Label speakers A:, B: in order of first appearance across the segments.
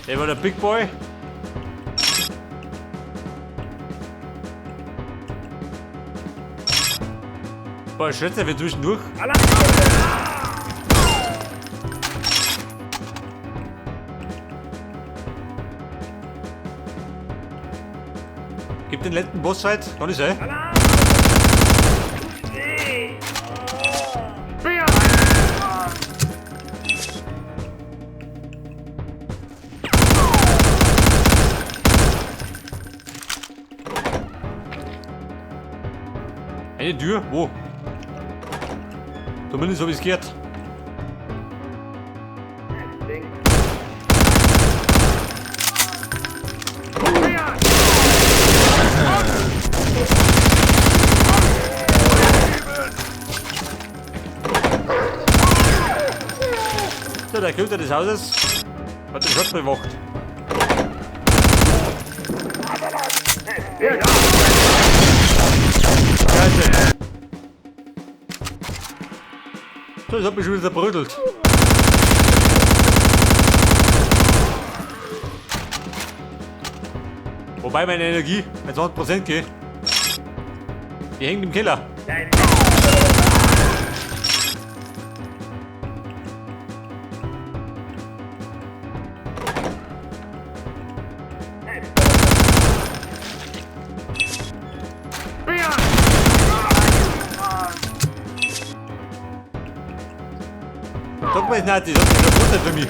A: Der war der Big Boy. Boah, Schätze, wir zwischendurch. Gib den letzten Boss-Fight, kann ich sein? Eine Tür? Wo? Zumindest habe ich es gehört. So, der Köter des Hauses hat den Schatz bewacht. Scheiße. So, das hat mich schon wieder zerbrödelt. Wobei meine Energie bei 20% geht. Die hängt im Keller. Sag mal nicht, das ist ein für mich.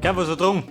A: Kein was drum.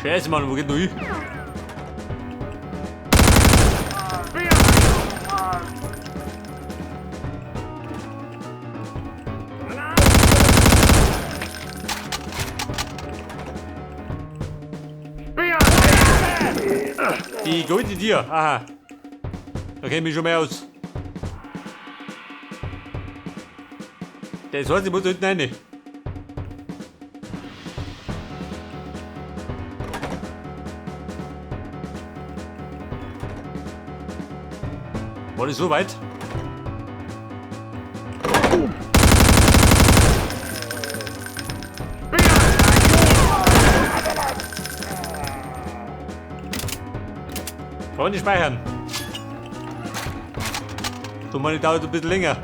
A: Scheiße, Mann, wo geht denn hin? Die goldene Tier, aha. Da kenn ich mich schon mehr aus. Das heißt, ich muss da hinten rein. War das so weit? Freunde speichern. So, meine dauert ein bisschen länger.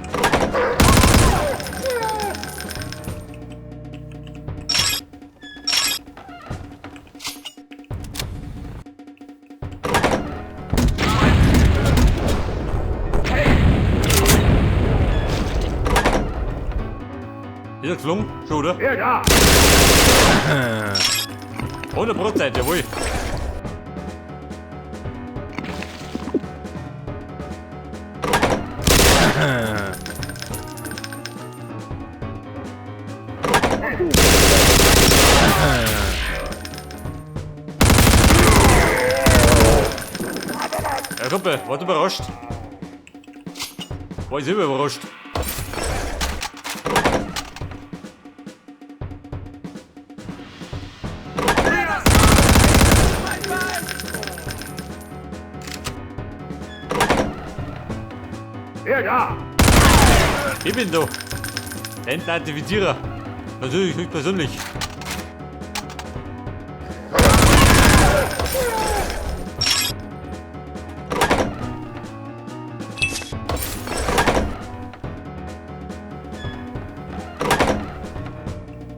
A: Ist er geflogen? Schon, oder?
B: Ja.
A: 100%, jawohl. Ja, Kumpel, war überrascht. War ich selber überrascht.
B: Ja, da.
A: Ich bin da. Der Identifizierer. Natürlich, ich persönlich.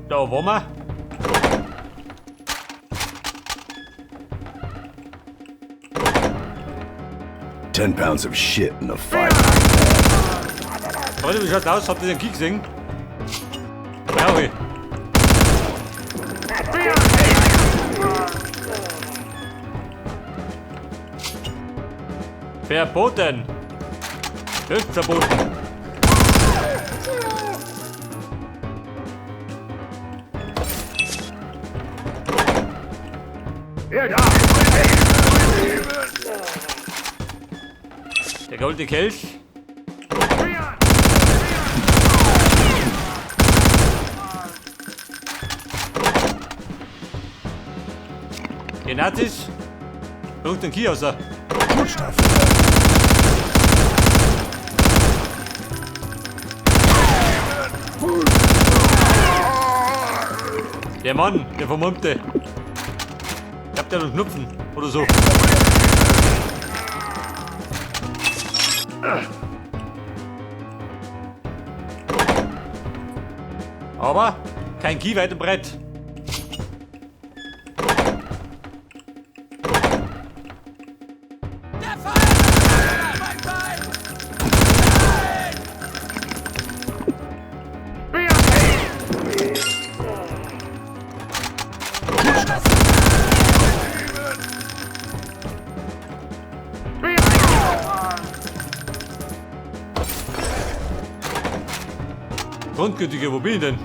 A: Da waren wir.
C: 10 pounds of shit in a fire.
A: Freunde, wie schaut's aus? Habt ihr den Kick gesehen? Brauche ich. Verboten! Höchst verboten!
B: Ja, da.
A: Der goldene Kelch. Ihr Nazis? Bringt den Key raus. Der Mann, der Vermummte. Ich hab da einen Schnupfen oder so. Aber kein Key weit und breit. Grundgültige, wo bin ich denn? Und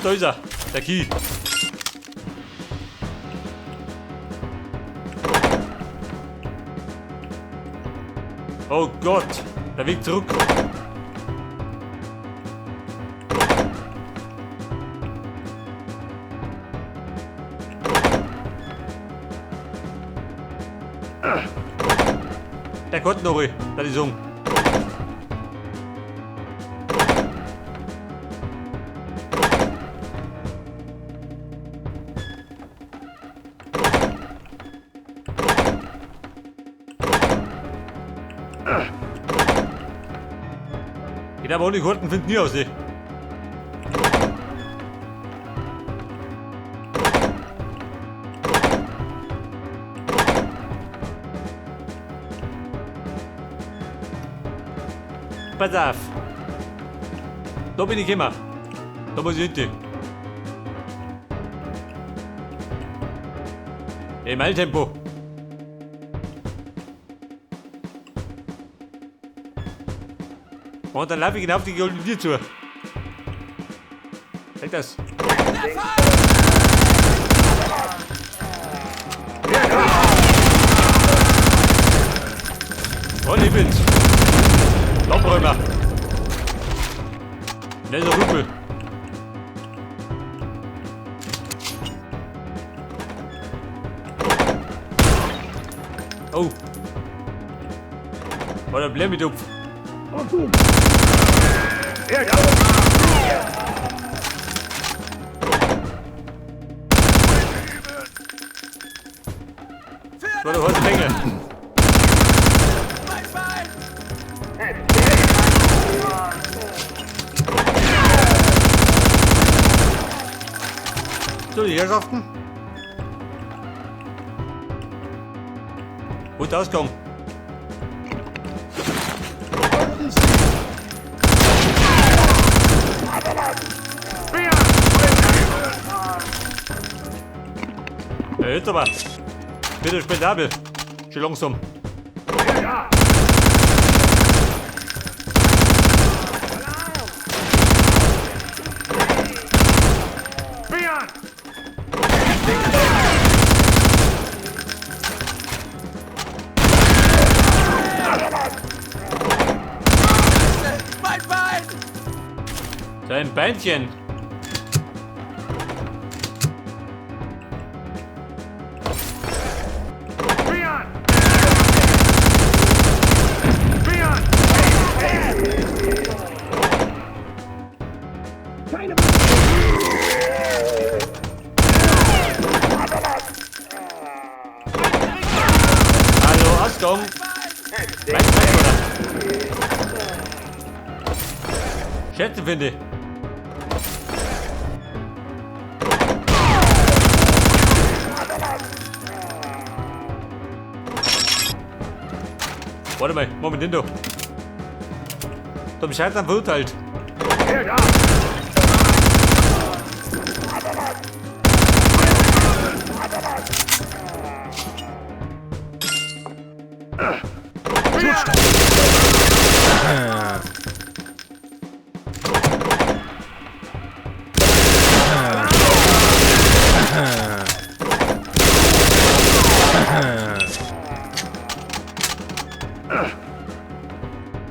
A: da ist er, der Key. Oh Gott, der Weg zurück. Der Gott noch, da die Song. Geht aber ohne Karten finden nie aus, ne? Pass auf. Da bin ich gekommen. Da muss ich hin. Im Eiltempo. Und dann laufe ich genau auf die goldene Tür zu. Zeig das. Und ich bin's. Landräumer. Schnell Rüpel. Oh. War der Blämmitupf. War der Holzmenge. So, die Herrschaften. Gut Ausgang. Ja, jetzt aber. Bitte spendabel. Schön langsam. Dein Beinchen. Hallo, Ausgang. Mein oder? Schätze finde. Warte mal, Moment, hin da. Zum Scheitern verurteilt.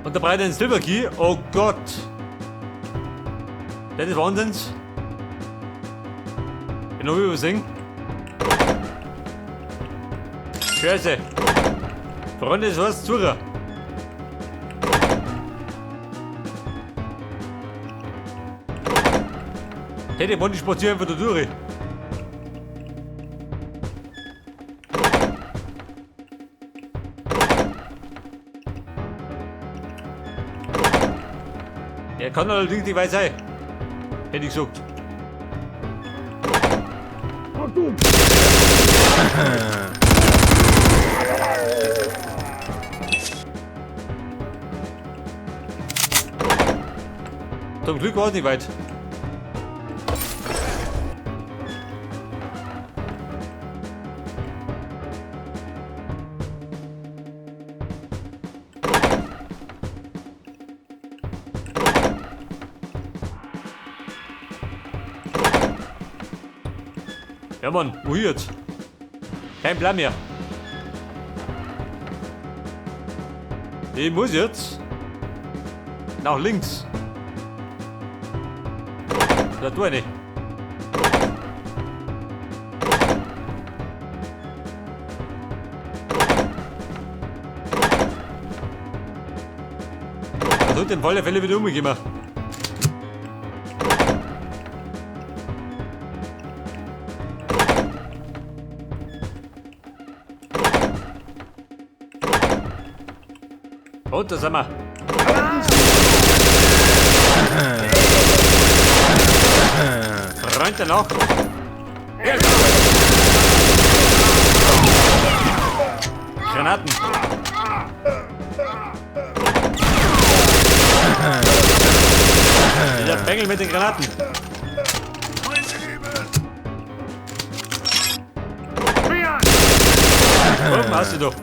A: Und da brauche ich einen Silver Key. Oh Gott. Das ist Wahnsinns. Genau wie wir singen. Scheiße. Freunde, ist was zu. Hey, die wollen die spazieren einfach da durch. Er kann allerdings nicht weit sein. Hätte ich gesagt. Zum Glück war es nicht weit. Ja Mann, wohin jetzt? Kein Plan mehr. Ich muss jetzt nach links. Da tue ich nicht. Da sollte in alle Fälle wieder umgehen. Und da sind wir. Freund danach. Granaten. Dieser Bengel mit den Granaten. Warum hast du doch?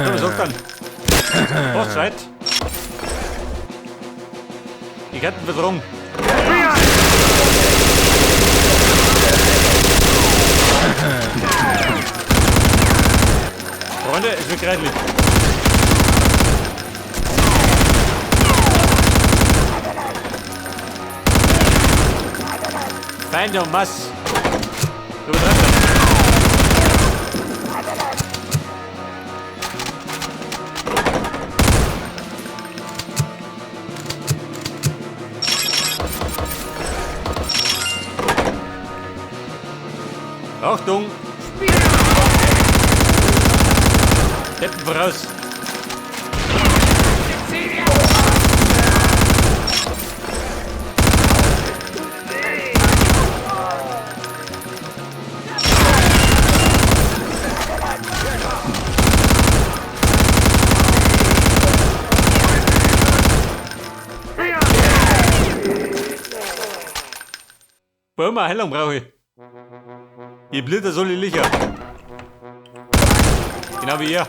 A: So, was sagt dann? Hochzeit. Ich hätte einen Verdrung. Freunde, es wird kreidlich. Feinde en masse. Übertreibt das. Achtung! Deppen voraus! Bäume Heilung brauche ich. Ihr Blitzer soll ich licher. Genau wie ihr.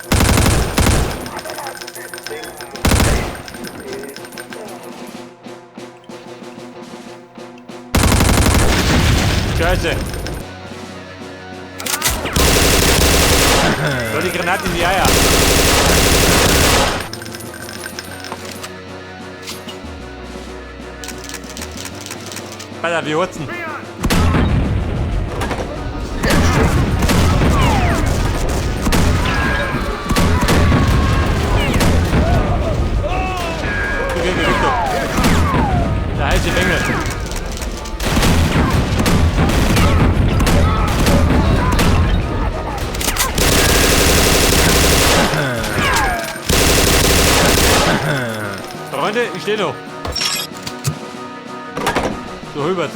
A: Scheiße. So, die Granate in die Eier. Alter, wir hurzen. Der heiße Bengel. Freunde, ich stehe noch. So, Hubert.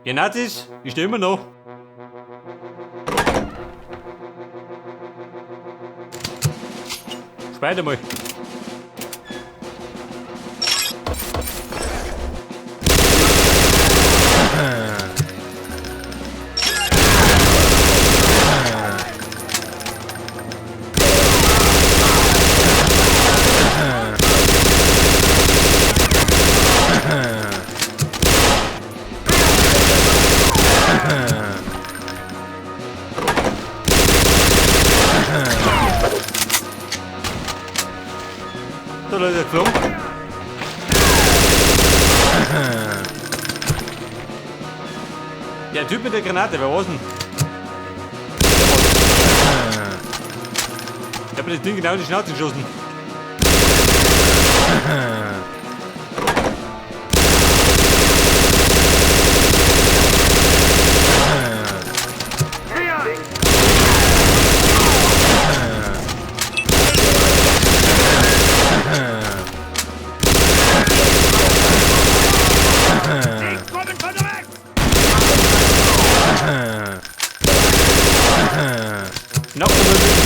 A: Die Nazis, ich stehe immer noch. Speide mal. So, da ist er geflogen. Der Typ mit der Granate, wer war's denn? Ich hab mir das Ding genau in die Schnauze geschossen.
B: Kommen von rechts!
A: Noch überleben.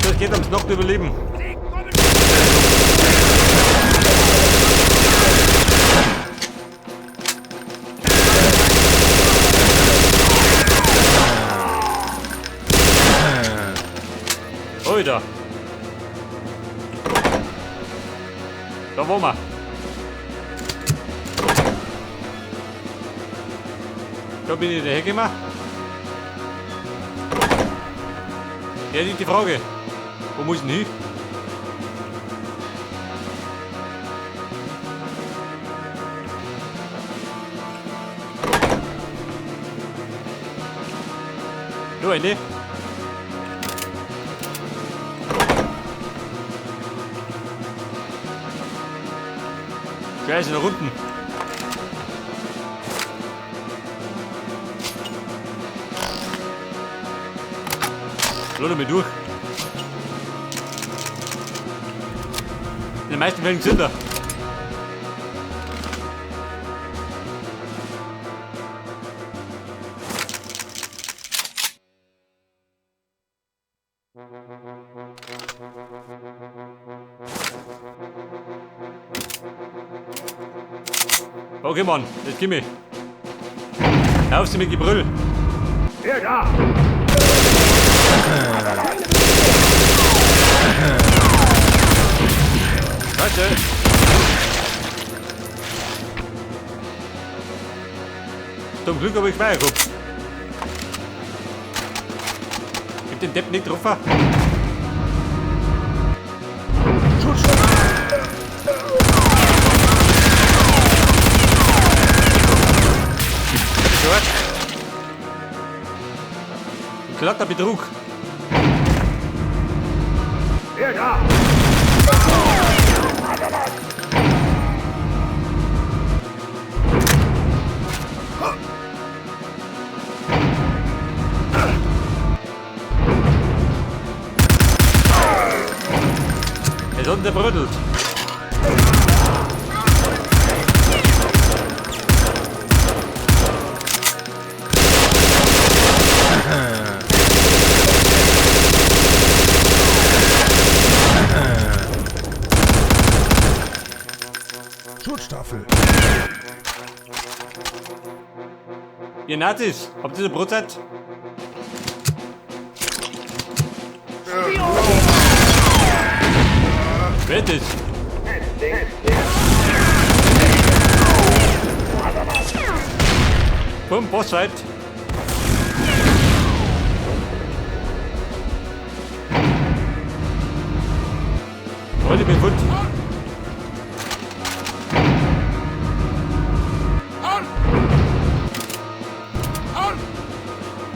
A: So, es geht ums noch überleben.
B: Sie kommen
A: Alter. Da waren wir. Da bin ich dahergekommen. Ja, ist die Frage. Wo muss ich denn hin? Da rein. Scheiße, nach unten. Lass mich durch. In den meisten Fällen sind da. Okay, Mann, jetzt komm ich. Auf Sie mit Gebrüll.
B: Hier, da!
A: Scheiße. Zum Glück habe ich Speicher gehabt. Ich hab den Depp nicht getroffen. Gehört? Ein glatter Betrug.
B: Hier, da!
A: Es hat zerbrödelt.
D: Schutzstaffel.
A: Ihr Nazis, habt ihr eine Brotzeit? Wer ist das? Boom, Bossfight. Leute, ich bin fort.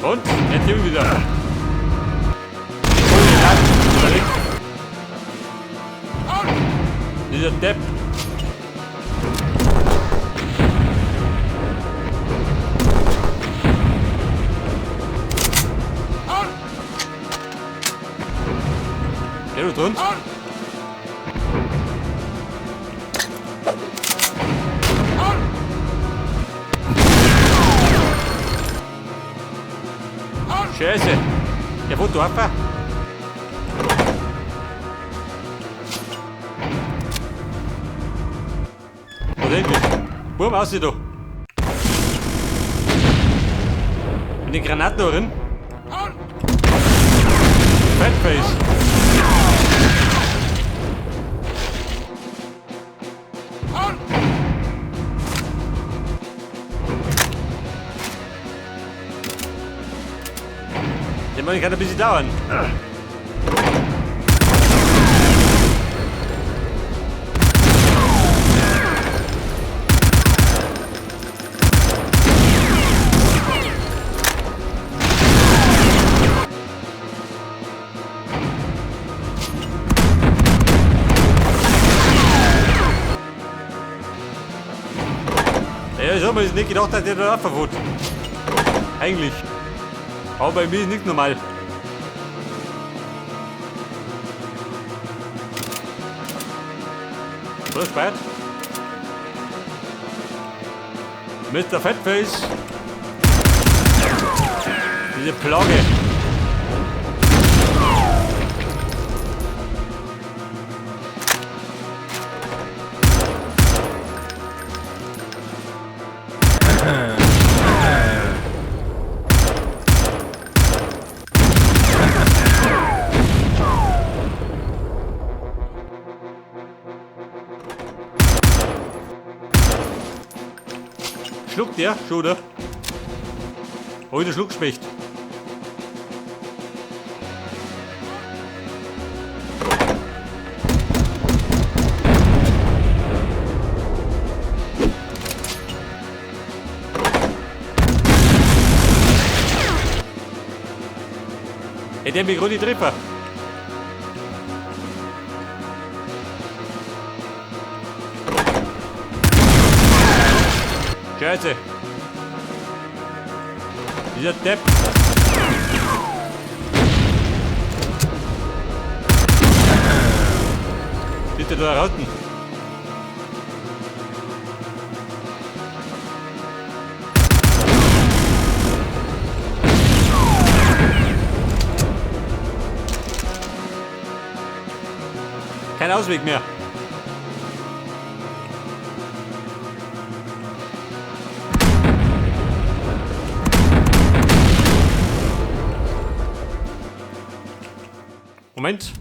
A: Und? Jetzt hier wieder. Dieser Depp. Geh du drunter? Scheiße. Der Foto ab. Boom, aussieht da. Mit den Granaten da drin. Fatface. Der Mann kann ein bisschen dauern. Ja, ich hab mir nicht gedacht, dass der da verwut. Eigentlich. Aber bei mir ist nichts normal. So, spät. Mr. Fatface. Diese Plage. Schluckt der? Schon, oder? Oh, der Schluckspecht. Hey, der mich gerade Treffer. Scheiße. Dieser Depp. Bitte da raten. Kein Ausweg mehr. Moment.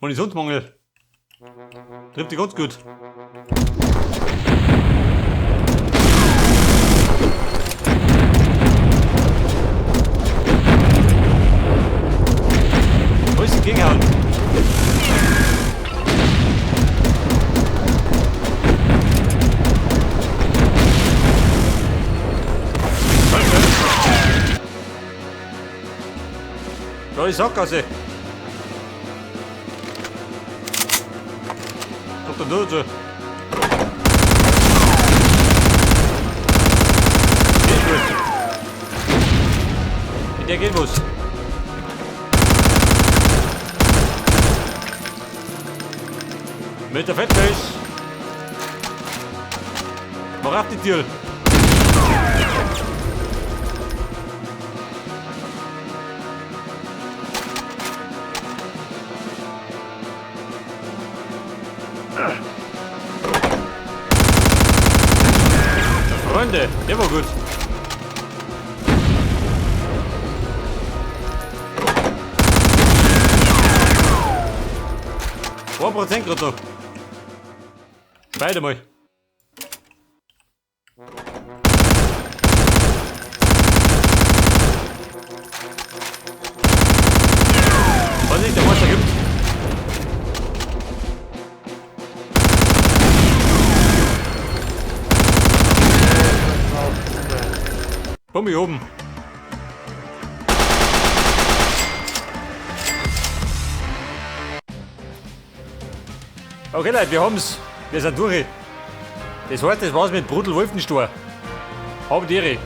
A: Munitionsmangel. Trifft die ganz gut. Wo ist die gegenhauen? Da ist Sackgasse. Kommt der dazu. Geht gut. In der geht was. Mit der Fettfisch. Mach auf die Tür. Freunde, der war gut. Prozent gerade noch. Beide mal. Was nicht der Monster gibt. Komm hier oben. Okay Leute, wir haben's. Wir sind durch. Das heißt, das war's mit Brutal Wolfenstein. Habt Ehre.